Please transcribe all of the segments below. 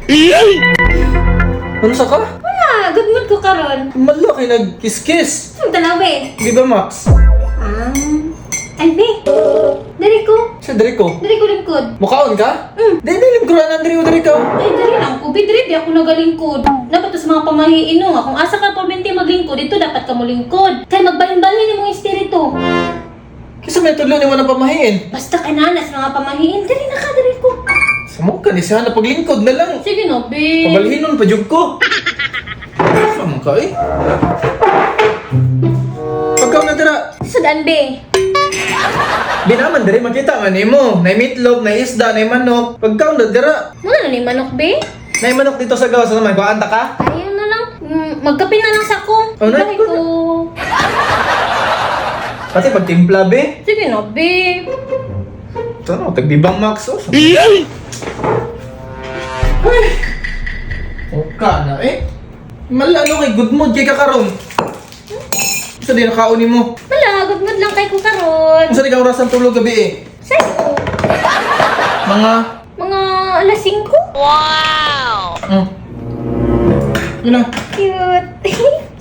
Ano sa ka? Wala, good mood ko karon. Malo kay nagkiss-kiss. Ang dalawa eh. Di ba, Max? Ah, ay be. Dali ko. Sa diri ko. Dali ko lingkod. Mukaon ka? Mm. Di, di, lingkuran ang diri o diri ka. Ay, dali lang ko. Be, dali, di ako nagalingkod. Dapat to sa mga pamahiin no. Kung asa ka paminti maglingkod, dito dapat ka molingkod. Kay magbalin-balin imong espiritu. Kisa may tudlo ni mo ng pamahiin. Basta kay nana sa mga pamahiin, dali na ka, dali ko. Sa ka ni siya, napaglingkod na lang. Sige na, be. Pabalhinon pa jud ko. Saan ka eh? Pagkaw na dira, Sudan, be. di naman diri makita man nimo. Nay meatloaf, nay isda, nay manok. Pagkaw na dira, Muna na ni manok, be. nay manok dito sa gawas naman. Kuan ta ka? Ayaw na lang. Magkape na lang sa ko. Oh, na- Bye ko. Pati pagtimpla be. Sige na, be. Ito no, tagbibang Max oh. Ay! Oka na eh. Malalo kay good mood kay kakaron. Sa di nakaon nimo. Wala, good mood lang kay ko karon. Unsa di ka oras ang tulog gabi eh? Sa'yo. Mga Mga alas 5. Yun na. Cute.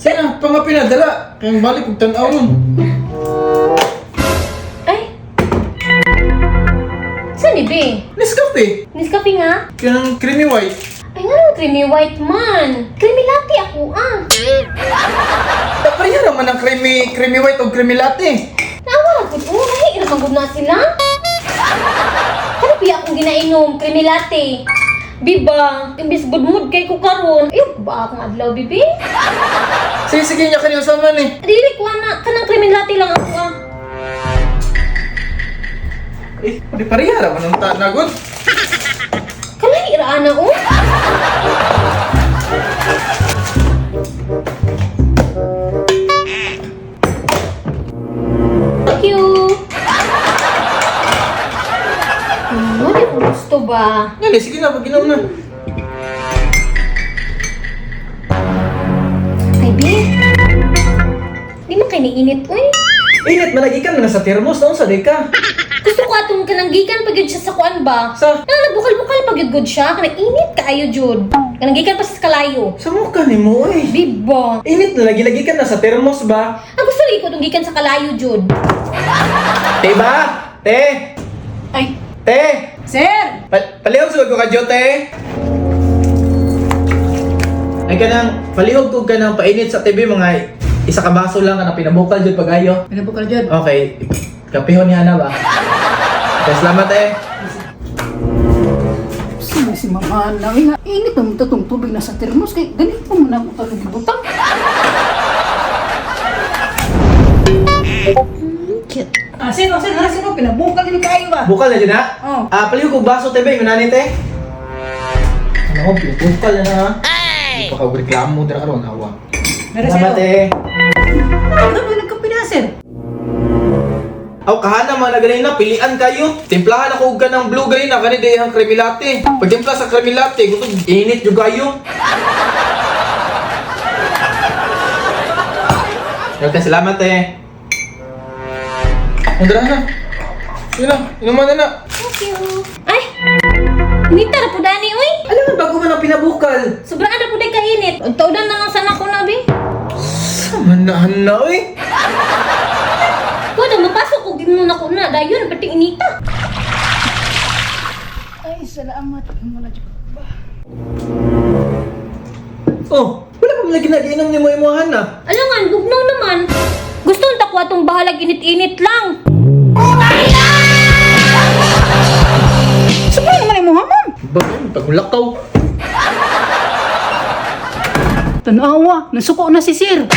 Sina, panga pinadala. Kaya balik kog tan-aw nun. Ay. Saan ni be? Nescafe. Nescafe nga? Kaya ng creamy white. Ay nga lang, creamy white man. Creamy latte ako ah. Pareha naman ang creamy, creamy white o creamy latte. Naawa ra gud oh, lahi ra man gud na sila. Kano piya akong ginainom, creamy latte. Biba, imbis good mood kay ko karon. Ayaw ba akong adlaw, bibi? Sige, sige niya kanyo sa man eh. Dili ko na, kanang creamy latte lang ako ah. Eh, di pareha naman ang tanagod. Kalahi ra ana oh. Thank you. Ano, di ko gusto ba? Yan eh, sige na, pag inom na. Ay, be. Di man kay niinit, uy. Init, malagikan mo na sa thermos, naon sa di ka? Gusto ko atong kanang gikan pag yun siya sa kuan ba? Sa? Kanang nagbukal-bukal pag yun good siya. Kanang init kaayo jud. Kanang gikan pa sa kalayo. Sa mukha ni mo eh. Biba. Init na lagi, lagi ka na sa thermos ba? Ang gusto lagi ko itong gikan sa kalayo jud. Te ba? Te! Ay, Te! sir! Palihog sa ko kadyo, te! Ay kanang, palihog ko kanang painit sa TV mga isa ka baso lang kanang pinabukal jud pag-ayo. Pinabukal dyan. Okay, kapihon niya na ba? Okay, salamat eh. Sino si Mama Ana? Nga, init naman ito tong tubig na sa termos. Kay ganito mo na ako kalugibutang. Cute. Ah, sino? Sino? Sino? Pinabukal din kayo ba? Bukal na dyan ha? Oo. Ah, palihog ko baso TV, yun te. Ano ko, pinabukal na ha? Ay! Baka reklamo dira karon hawa. Meron Salamat eh. Ano ba nagkape na, sir? Aw, kahana mga na na, pilian kayo. Timplahan ako og kanang blue ganina, kani di ang creamy latte. Pag timpla sa creamy latte, gusto init jud kayo. Okay, salamat eh. Andra na. Yun na, inuman na na. Thank you. Ay! Inita na po dani, uy! Alam mo, bago man ang pinabukal. Sobrang na po dahil kainit. Ang taudan na lang sana ko na, be. Sama na, hana, oy. Kuya, mapasok ko ginon ako na. Dayon, pati inita. Ay, salamat. Wala dyan. Oh, wala pa man lagi nagiinom ni mo imuhan na. Alangan, bugnaw naman. Gusto nung takwa tong bahalag init-init lang. Sobra naman yung mga ma'am. Ba, pagulakaw. Tanawa, nasuko na si sir.